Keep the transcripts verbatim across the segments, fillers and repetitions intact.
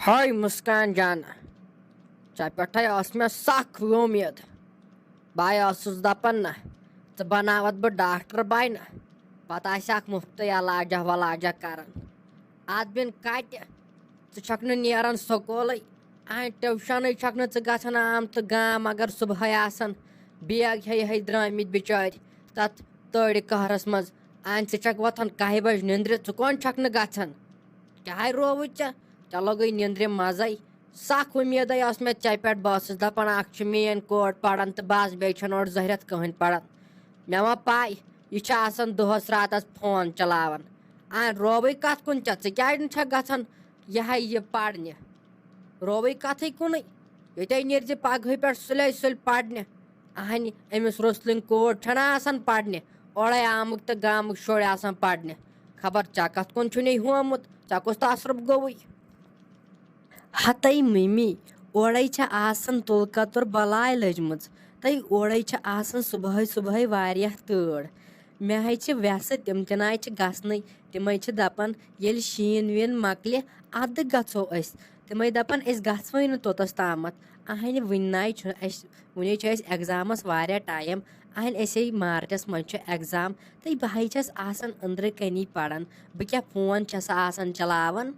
ہاے مسکان جان، ژےٚ پٮ۪ٹھے ٲس مےٚ سخ وۄمید۔ بہٕ ٲسٕس دپان نہ، ژٕ بناوتھ بہٕ ڈاکٹر بنہٕ، پتہٕ آسہِ اکھ مُفتٕے علاجہ ولاجہ کران۔ اتھ بِن کتہِ، ژٕ چھکھ نہٕ نیران سکوٗلٕے، اہن ٹیوشنٕے چھکھ نہٕ ژٕ گژھان عام تہٕ گام، مگر صبحٲے آسان بیگ ہیٚیہِ ہیٚیہِ درٛامٕتۍ بچٲرۍ تتھ تٲڑِ قہرس منٛز۔ اہن ژٕ چھکھ وۄتھان کاہہِ بجہِ نِندرِ، ژٕ کون چھکھ نہٕ گژھان؟ کیٛاہ رووُے ژےٚ؟ ژےٚ لوٚگُے نیٚنٛدرِ منٛزَے۔ سَخ اُمیٖدَے ٲس مےٚ ژےٚ پٮ۪ٹھ۔ بہٕ ٲسٕس دَپان، اَکھ چھِ میٛٲنۍ کوٹ پَران تہٕ بَس، بیٚیہِ چھَنہٕ اورٕ زہرٮ۪تھ کٕہٕنۍ پَران۔ مےٚ ما پَے، یہِ چھِ آسان دۄہَس راتَس فون چلاوان۔ اَن رووٕے کَتھ کُن ژےٚ؟ ژٕ کیٛازِ نہٕ چھَکھ گژھان یہِ ہا یہِ پَرنہِ؟ رووٕے کَتھٕے کُنُے۔ ییٚتے نیرِ زِ پَگہٕے پٮ۪ٹھ سُلے سُلۍ پَرنہِ۔ اہنہِ، أمِس رُسلٕنۍ کوٹ چھَنہ آسان پَرنہِ، اورَے آمٕتۍ تہٕ گامٕکۍ شُرۍ آسان پَرنہِ۔ خبر ژےٚ کَتھ کُن چھُنے ہومُت، ژےٚ کُس تصرُف گوٚوُے؟ ہَتَے مِمی، اورَے چھےٚ آسان تُلہٕ کَتُر بَلاے لٔجمٕژ، تہٕ اورَے چھےٚ آسان صُبحٲے صُبحٲے واریاہ تۭر۔ مےٚ ہے چھِ وٮ۪سہٕ، تِم تہِ نَے چھِ گژھنٕے۔ تِمَے چھِ دَپان، ییٚلہِ شیٖن ویٖن مۄکلہِ، اَدٕ گژھو أسۍ۔ تِمَے دَپان، أسۍ گژھوٕے نہٕ توٚتَس تامَتھ۔ اَہنہِ، وٕنہِ نَے چھُنہٕ اَسہِ وُنے چھُ اَسہِ ایگزامَس واریاہ ٹایم۔ اہن، أسے مارچس منٛز چھُ ایگزام، تہٕ بہٕ ہے چھَس آسان أنٛدرٕ کَنی پَران۔ بہٕ کیٛاہ فون چھَسا آسان چلاوان؟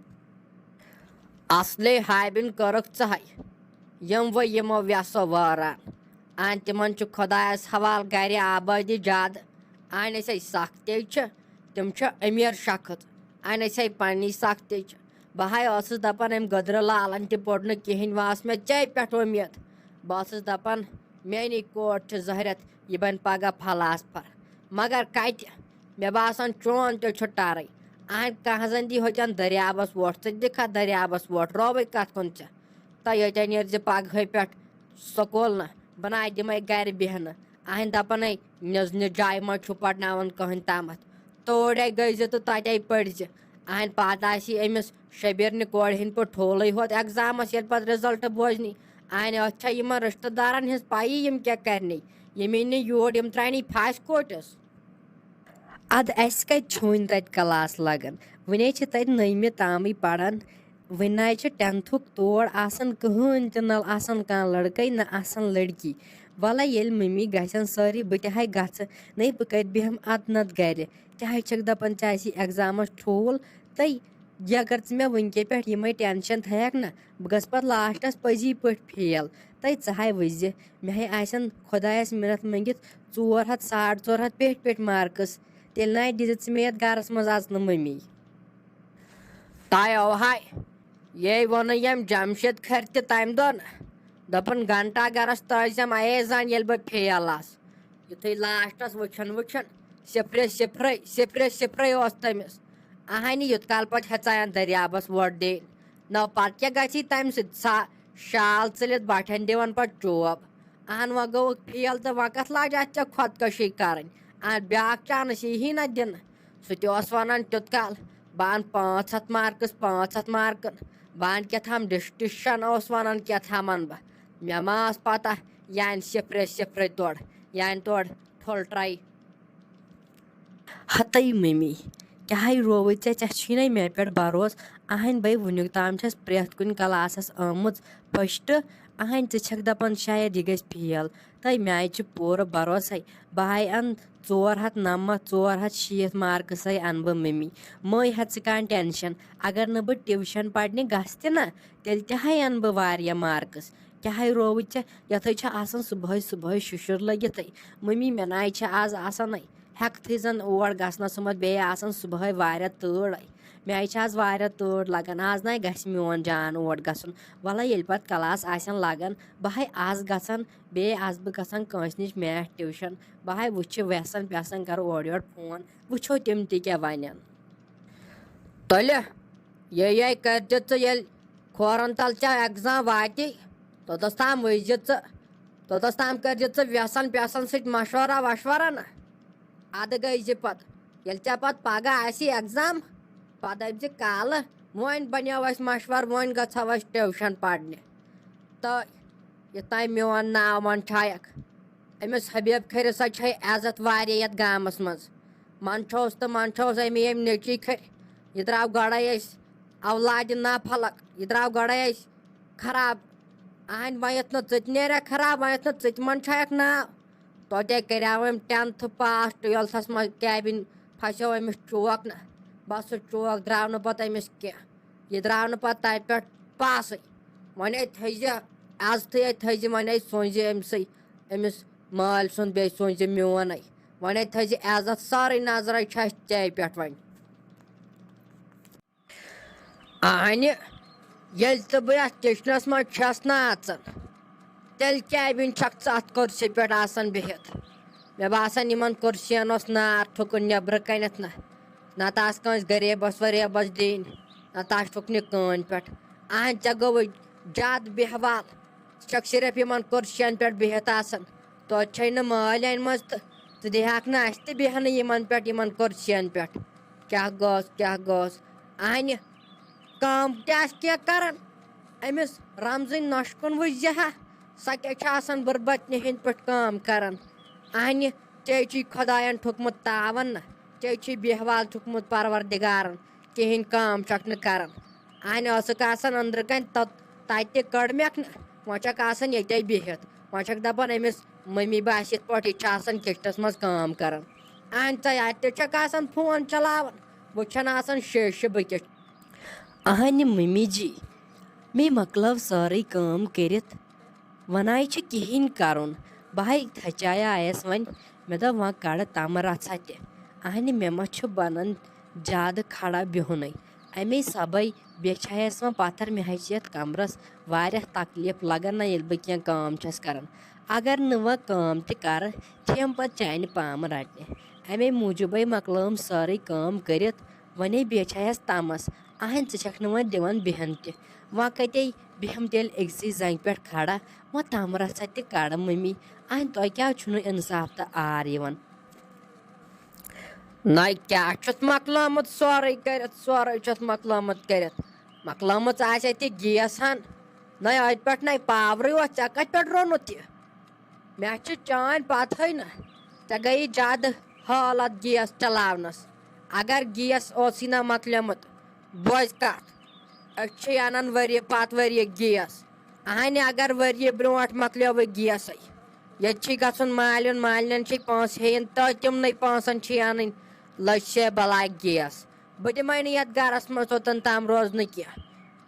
اصلے ہابِن کٔرٕکھ ژٕ ہے، یِم وۄنۍ یِمو وٮ۪سو وٲران۔ اہن، تِمن چھُ خۄدایَس حوالہٕ گرِ آبٲدی زیادٕ۔ اہن، أسے سخ تہِ چھِ، تِم چھِ أمیٖر شخص۔ اہن، أسے پننی سخ تہِ چھِ۔ بہٕ ہاے ٲسٕس دَپان، أمۍ گٔدرٕ لالَن تہِ پوٚر نہٕ کِہیٖنۍ، وۄنۍ ٲس مےٚ ژےٚ پٮ۪ٹھ اُمید۔ بہٕ ٲسٕس دَپان، میٛٲنی کوٹ چھِ زہرٮ۪تھ، یہِ بَنہِ پَگاہ فلاسفر۔ مگر کَتہِ؟ مےٚ باسان، چون تہِ چھُ ٹَرٕے۔ اَہَن کانٛہہ زَن دی ہوٚتٮ۪ن دٔریابَس وۄٹھ، ژٕ دِکھا دٔریابَس وۄٹھ، رووٕے کَتھ کُن ژےٚ؟ تہٕ ییٚتٮ۪ن نیرِ زِ پَگہٕے پٮ۪ٹھ سکوٗل نہٕ، بہٕ نَے دِمَے گَرِ بیٚہنہٕ۔ اَہَن دَپَن، ہے، نِز نہِ جایہِ منٛز چھُ پَرناوان کٕہٕنۍ تامَتھ۔ توڑے گٔے زِ تہٕ تَتے پٔرۍ زِ۔ اہن پتہٕ آسی أمِس شبیرنہِ کورِ ہٕنٛدۍ پٲٹھۍ ٹھوٗلٕے ہوت ایگزامس، ییٚلہِ پتہٕ رِزلٹ بوزنی۔ اہن اتھ چھا یِمن رشتہٕ دارن ہٕنٛز پَیی، یِم کیٛاہ کرنی؟ یِم یِن نہٕ یور، یِم ترٛاونی پھاسہِ کوٹس۔ ادٕ اسہِ کتہِ چھُ وُنہِ تتہِ کلاس لگان؟ وُنے چھِ تتہِ نٔیمہِ تامٕے پران۔ وُنہِ نَے چھُ ٹینتھُک تور آسان کٕہٕنۍ تہِ، نہ آسان کانٛہہ لڑکے، نہ آسان لڑکی۔ وَلَے ییٚلہِ مٔمی گژھن سٲری، بہٕ تہِ ہاے گژھٕ۔ نَے بہٕ کَتہِ بیٚہمہٕ اَتھ نَتہٕ گرِ؟ تہِ ہاے چھَکھ دَپان، ژےٚ آسی ایگزامَس ٹھوٗل۔ تَے یہِ اگر ژٕ مےٚ وٕنکے پٮ۪ٹھ یِمَے ٹینشن تھایَکھ نہ، بہٕ گژھٕ پَتہٕ لاسٹَس پٔزی پٲٹھۍ فیل۔ تَے ژٕ ہاے وٕچھزِ، مےٚ ہاے آسن خۄدایَس مِنت مٔنگِتھ ژور ہَتھ، ساڑ ژور ہَتھ پٮ۪ٹھۍ پٮ۪ٹھۍ مارکٕس۔ تیٚلہِ نَے دِژ ژٕ مےٚ یَتھ گَرَس منٛز اَژنہٕ مٔمی۔ تَے اوہاے، یے ووٚنُے ییٚمۍ جمشید کھرِ تہِ تَمہِ دۄہ نہ۔ دوٚپُن، گھنٹا گرس ترٲیزٮ۪م اَیے زن، ییٚلہِ بہٕ فیل آس۔ یُتھُے لاسٹس وٕچھان وٕچھان صفرے صفرے، صفرے صفرے اوس تٔمِس۔ اہنہِ یُت کال پتہٕ ہیژایَن دٔریابس وۄٹھ دِنۍ۔ نہ پتہٕ کیٛاہ گژھی تَمہِ سۭتۍ؟ سا شال ژٔلِتھ بٹھٮ۪ن دِوان پتہٕ چوب۔ اہن وۄنۍ گوٚوُکھ فیل تہٕ وۄنۍ کتھ لاجہِ اتھ ژےٚ خۄدکشی کرٕنۍ؟ اہن بیٛاکھ چانس یی ہی نہ دِنہٕ۔ سُہ تہِ اوس ونان تیوٗت کال، بہٕ انہٕ پانٛژھ ہتھ مارکس، پانٛژھ ہتھ مارکن، بہٕ انہٕ کیٛاہ تام ڈسٹنکشن اوس ونان، کیٛاہ تام انہٕ بہٕ۔ مےٚ ما ٲس پتہ، یہِ انہِ صفرے صفرے تورٕ، یہِ انہِ تورٕ ٹھُل ٹرٛے۔ ہتٕے مٔمی، کیٛاہ ہے رووُے ژےٚ؟ ژےٚ چھُے نَے مےٚ پٮ۪ٹھ بروسہٕ؟ اہنۍ بے وُنیُک تام چھَس پرٛٮ۪تھ کُنہِ کلاسس آمٕژ فسٹ۔ اہنۍ ژٕ چھَکھ دَپان شاید یہِ گژھِ فیل۔ تہٕ مےٚ آے چھِ پوٗرٕ بروسَے۔ بہٕ آے اَنہٕ ژور ہَتھ نَمَتھ، ژور ہَتھ شیٖتھ مارکسَے اَنہٕ بہٕ مٔمی۔ مہٕ ہے ژٕ کانٛہہ ٹینشن۔ اگر نہٕ بہٕ ٹیوٗشن پرنہِ گژھٕ تہِ نہ، تیٚلہِ تہِ ہے اَنہٕ بہٕ واریاہ مارکس۔ کیٛاہ ہے رووُے ژےٚ؟ یَتھ ہے چھِ آسان صُبحٲے صُبحٲے شُشُر لٔگِتھٕے۔ مٔمی، مےٚ نہ ہے چھِ آز آسانٕے ہٮ۪کتھٕے زَن اور گژھنَس سُمَتھ، بیٚیہِ آسان صُبحٲے واریاہ تۭرَے۔ مےٚ ہے چھِ آز واریاہ تۭر لَگان، آز نہ ہے گژھِ میون جان اور گژھُن۔ وَلہٕ ییٚلہِ پَتہٕ کلاس آسن لَگان، بہٕ ہے آسہٕ گژھان، بیٚیہِ آسہٕ بہٕ گژھان کٲنٛسہِ نِش میتھ ٹیوٗشَن۔ بہٕ ہے وٕچھِ وٮ۪سَن پٮ۪سَن، کَرٕ اورٕ یورٕ فون، وٕچھو تِم تہِ کیٛاہ وَنَن۔ تُلہِ، یہِ یہِ کٔرۍ زِ ژٕ ییٚلہِ کھورَن تَل ژےٚ ایگزام واتی، توٚتَس تام وٕچھ زِ ژٕ، توٚتَس تام کٔرۍ زِ ژٕ وٮ۪سَن پٮ۪سَن سۭتۍ مَشوَرا وَشوَرا نہ۔ اَدٕ گٔے زِ پَتہٕ، ییٚلہِ ژےٚ پَتہٕ پَگاہ آسی ایگزام، پَتہٕ دَپہِ زِ کالہٕ، وۄنۍ بَنیو اَسہِ مَشوَرٕ، وۄنۍ گژھو أسۍ ٹیوٗشَن پَرنہِ۔ تہٕ یہِ تام میون ناو وَن چھایَکھ، أمِس حبیب کھٔرِس سۭتۍ چھے عزت واریاہ یَتھ گامَس منٛز۔ منٛدچھوس تہٕ منٛدچھوس أمۍ ییٚمۍ نیٚچی کھٔرۍ۔ یہِ درٛاو گۄڈَے أسۍ اولادِ نافلک، یہِ درٛاو گۄڈَے اَسہِ خراب۔ اہنہِ وۄنۍ یَتھ نہٕ ژٕ تہِ نیرَکھ خراب، وۄنۍ یَتھ نہٕ ژٕ تہِ منٛد چھایَکھ ناو۔ توتہِ کریاو أمۍ ٹینتھ پاس، ٹُویلتھَس منٛز کیبِن پھسیو أمِس چوک نہ۔ بس سُہ چوک درٛاو نہٕ پتہٕ أمِس کینٛہہ۔ یہِ درٛاو نہٕ پتہٕ تَتہِ پٮ۪ٹھ پاسٕے۔ وۄنۍ ہے تھٲیزِ عزتھٕے، ہے تھٲیزِ، وۄنۍ ہے سوٗنٛچزِ أمۍ سٕے، أمِس مالۍ سُنٛد، بیٚیہِ سوٗنٛچزِ میون ہے۔ وۄنۍ ہے تھٲیزِ عزت، سٲرٕے نظرے چھِ اَسہِ ژےٚ پٮ۪ٹھ وۄنۍ۔ اہنہِ، ییٚلہِ تہٕ بہٕ یَتھ کِچنَس منٛز چھَس نہٕ اَژان، تیٚلہِ کیٛاہ وٕنہِ چھَکھ ژٕ اَتھ کُرسی پٮ۪ٹھ آسان بِہِتھ؟ مےٚ باسان، یِمَن کُرسِیَن اوس نار ٹھُکُن نیٚبرٕ کَنٮ۪تھ نہ، نَتہٕ آسہٕ کٲنٛسہِ غریٖبَس وریٖبَس دِنۍ، نَتہٕ آسہٕ ٹھُکھ نہٕ کٲنۍ پٮ۪ٹھ۔ اہن، ژےٚ گوٚوُے زیادٕ بیٚہوال، ژٕ چھَکھ صرف یِمَن کُرسِیَن پٮ۪ٹھ بِہِتھ آسان۔ توتہِ چھے نہٕ مٲلۍ أنۍ مٕژ تہٕ ژٕ دِہاکھ نہٕ اَسہِ تہِ بیٚہنہٕ یِمَن پٮ۪ٹھ، یِمَن کُرسِیَن پٮ۪ٹھ۔ کیٛاہ گوٚژھ، کیٛاہ گوٚژھ؟ اہنہِ، کٲم تہِ آسہِ کینٛہہ کران، أمِس رمزٕنۍ نۄشہِ کُن وٕچھزِ ہا، سۄ کیٛاہ چھِ آسان بُربتنہِ ہِنٛدۍ پٲٹھۍ کٲم کران۔ اہنہِ، ژےٚ چھُے خۄدایَن ٹھُکمُت تاوَن نہ، ژےٚ چھُے بیہوال ٹھُکمُت پروردگارَن، کِہیٖنۍ کٲم چھَکھ نہٕ کران۔ اہنہِ ٲسٕکھ آسان أنٛدرٕ کَنۍ تَتھ، تَتہِ تہِ کٔڑ مےٚ نہ، وۄنۍ چھَکھ آسان ییٚتے بِہِتھ۔ وۄنۍ چھَکھ دَپان أمِس مٔمی باسہِ یِتھ پٲٹھۍ یہِ چھِ آسان کِچنَس منٛز کٲم کران۔ اہنہِ، ژَے اَتہِ تہِ چھَکھ آسان فون چلاوان، وٕچھان آسان شیٖشہٕ بٕتھِ۔ اہنہِ مٔمی جی، مے مۄکلٲو سٲرٕے کٲم کٔرِتھ، وۄنۍ چھُ کِہیٖنۍ کَرُن۔ بہٕ ہاے تھچایے آیَس وۄنۍ، مےٚ دوٚپ وۄنۍ کَڑٕ تَمہٕ رَژھا تہِ۔ اہنہِ مےٚ ما چھُ بَنان زیادٕ کھڑا بِہُنٕے۔ اَمے سبَے بیچھایَس وۄنۍ پَتھَر، مےٚ ہاے چھِ یَتھ کَمرَس واریاہ تکلیٖف لَگان نہ، ییٚلہِ بہٕ کینٛہہ کٲم چھَس کَران۔ اگر نہٕ وۄنۍ کٲم تہِ کَرٕ، تھیم پَتہٕ چانہِ پامہٕ رَٹنہِ۔ اَمے موٗجوٗبَے مۄکلٲوٕم سٲرٕے کٲم کٔرِتھ، وۄنے بیچھایَس تَمَس۔ اہنہِ، ژٕ چھَکھ نہٕ وۄنۍ دِوان بیٚہن تہِ۔ وۄنۍ کَتے بیٚہم تیٚلہِ أکسٕے زنٛگہِ پٮ۪ٹھ کھڑا؟ وۄنۍ تَمہٕ رَژھا تہِ کَڑٕ مٔمی۔ اہنہِ، تۄہہِ کیٛاہ چھُنہٕ اِنصاف تہٕ عار یِوان؟ نَے کیٛاہ چھُتھ مۄکلٲمُت سورُے کٔرِتھ، سورُے چھُتھ مۄکلٲمُت کٔرِتھ۔ مۄکلٲمٕژ آسہِ اَتہِ گیس ہن۔ نَے اَتہِ پٮ۪ٹھ نَے پاورٕے اوس، ژےٚ کَتہِ پٮ۪ٹھ روٚنُتھ یہِ؟ مےٚ چھِ چٲنۍ پَتہٕے نہٕ۔ ژےٚ گٔیی زیادٕ حالت گیس چلاونَس۔ اگر گیس اوسُے نہ مۄکلیومُت، بوز کَتھ، أسۍ چھِ اَنان ؤریہِ پَتہٕ ؤریہِ گیس۔ اہنہِ، اگر ؤریہِ برونٛٹھ مۄکلیووُے گیسٕے، ییٚتہِ چھُے گژھُن مالیُن، مالنٮ۪ن چھُے پونٛسہٕ ہیٚیِن تہٕ تِمنٕے پونٛسَن چھُے اَنٕنۍ لٔج سے بَلاے گیس۔ بہٕ دِمَے نہٕ یَتھ گَرَس منٛز توٚتَن تام روزنہٕ کینٛہہ۔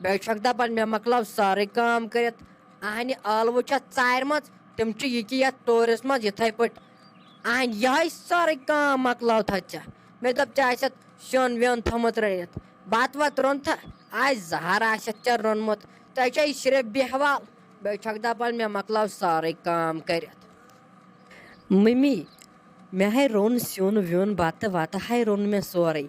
بیٚیہِ چھَکھ دَپان مےٚ مۄکلاو سٲرٕے کٲم کٔرِتھ۔ اہنہِ، ٲلوٕ چھَتھ ژارِ منٛز، تِم چھِ یہِ کہِ یَتھ تورِس منٛز یِتھَے پٲٹھۍ۔ اہنہِ، یِہوٚے سٲرٕے کٲم مۄکلٲو تھَتھ ژےٚ۔ مےٚ دوٚپ ژےٚ آسٮ۪تھ سیُن ویُن تھوٚمُت رٔنِتھ، بَتہٕ وَتہٕ روٚنتھٕ؟ آسہِ زَہر آسٮ۪تھ ژےٚ روٚنمُت، ژےٚ چھےٚ صرف بیٚہوال۔ بیٚیہِ چھَکھ دَپان مےٚ مۄکلاو سٲرٕے کٲم کٔرِتھ۔ مٔمی، مےٚ ہے روٚن سیُن ویُن، بَتہٕ وَتہٕ ہے روٚن مےٚ سورُے۔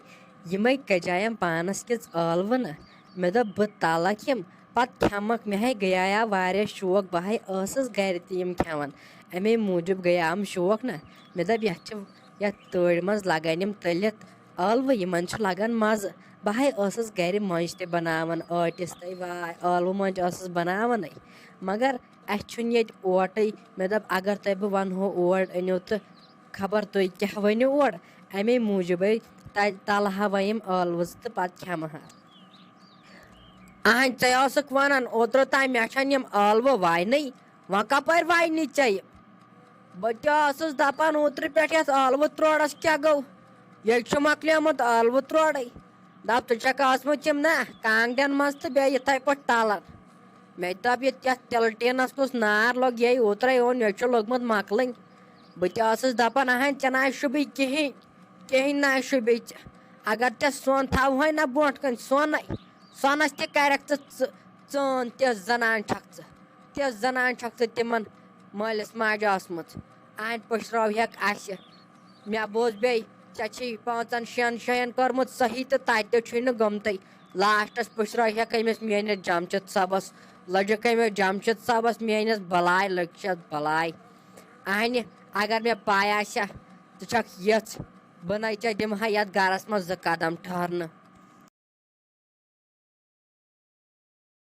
یِمَے کَجایم پانَس کِژھ ٲلوٕ نہ۔ مےٚ دوٚپ بہٕ تَلَکھ یِم، پَتہٕ کھٮ۪مَکھ۔ مےٚ ہے گٔیایاو واریاہ شوق، بہٕ ہے ٲسٕس گَرِ تہِ یِم کھٮ۪وان۔ اَمے موٗجوٗب گٔیاوُم شوق نہ۔ مےٚ دوٚپ یَتھ چھِ، یَتھ تۭرِ منٛز لَگَن یِم تٔلِتھ ٲلوٕ، یِمَن چھُ لَگَان مَزٕ۔ بہٕ ہے ٲسٕس گَرِ مۄنٛجہِ تہِ بَناوان، ٲٹِس تہٕ واے ٲلوٕ مۄنٛجہِ ٲسٕس بَناوانٕے۔ مگر اَسہِ چھُنہٕ ییٚتہِ اوٹٕے۔ مےٚ دوٚپ اگر تۄہہِ بہٕ وَنہو اور أنِو تہٕ خبر تُہۍ کیٛاہ ؤنِو اورٕ۔ اَمے موٗجوٗبٕے تَ-، تَلہٕ ہا وۄنۍ یِم ٲلوٕ زٕ تہٕ پَتہٕ کھٮ۪مہٕ ہا۔ اہن، ژےٚ ٲسٕکھ وَنان اوترٕ تام مےٚ چھَنہٕ یِم ٲلوٕ واینٕے، وۄنۍ کَپٲرۍ واینہِ ژےٚ یِم؟ بہٕ تہِ ٲسٕس دَپان اوترٕ پٮ۪ٹھ یَتھ ٲلوٕ ترٛوڈَس کیٛاہ گوٚو؟ ییٚتہِ چھُ مۄکلیومُت ٲلوٕ ترٛوڈٕے۔ دَپ، ژٕ چھَکھ ٲسمٕژ یِم نا کانٛگڑٮ۪ن منٛز تہٕ بیٚیہِ یِتھَے پٲٹھۍ تَلان۔ مےٚ تہِ دوٚپ، یہِ یَتھ تِلہٕ ٹیٖنَس کُس نار لوٚگ، یے اوترَے اوٚن، مےٚ چھُ لوٚگمُت مۄکلٕنۍ۔ بہٕ تہِ ٲسٕس دَپان، اَہَن، ژےٚ نہ آسہِ شوٗبٕے کِہیٖنۍ، کِہیٖنۍ نہ آسہِ شوٗبٕے ژےٚ۔ اگر ژےٚ سۄن تھاوہوے نہ برونٛٹھ کَنہِ، سۄنَے، سۄنَس تہِ کَرَکھ ژٕ ژٕ-، ژٲن، تِژھ زَنان چھَکھ ژٕ، تِژھ زَنان چھَکھ ژٕ تِمَن مٲلِس ماجہِ ٲسمٕژ۔ اَہَن، پٔشراوہَکھ اَسہِ۔ مےٚ بوز بیٚیہِ، ژےٚ چھِی پانٛژن شٮ۪ن جاین کٔرمٕژ صحیح تہٕ تَتہِ تہِ چھُے نہٕ گوٚمتُے۔ لاسٹس پُشرٲوہَکھ أمِس میٲنِس جمشید صٲبس، لٔجِکھ أمِس جمشید صٲبس میٲنِس بلاے، لٔجِس بلاے۔ اہنہِ، اگر مےٚ پاے آسہِ ہا ژٕ چھکھ یِژھ، بہٕ نے ژےٚ دِمہٕ ہا یتھ گرس منٛز زٕ قدم ٹھہرنہٕ۔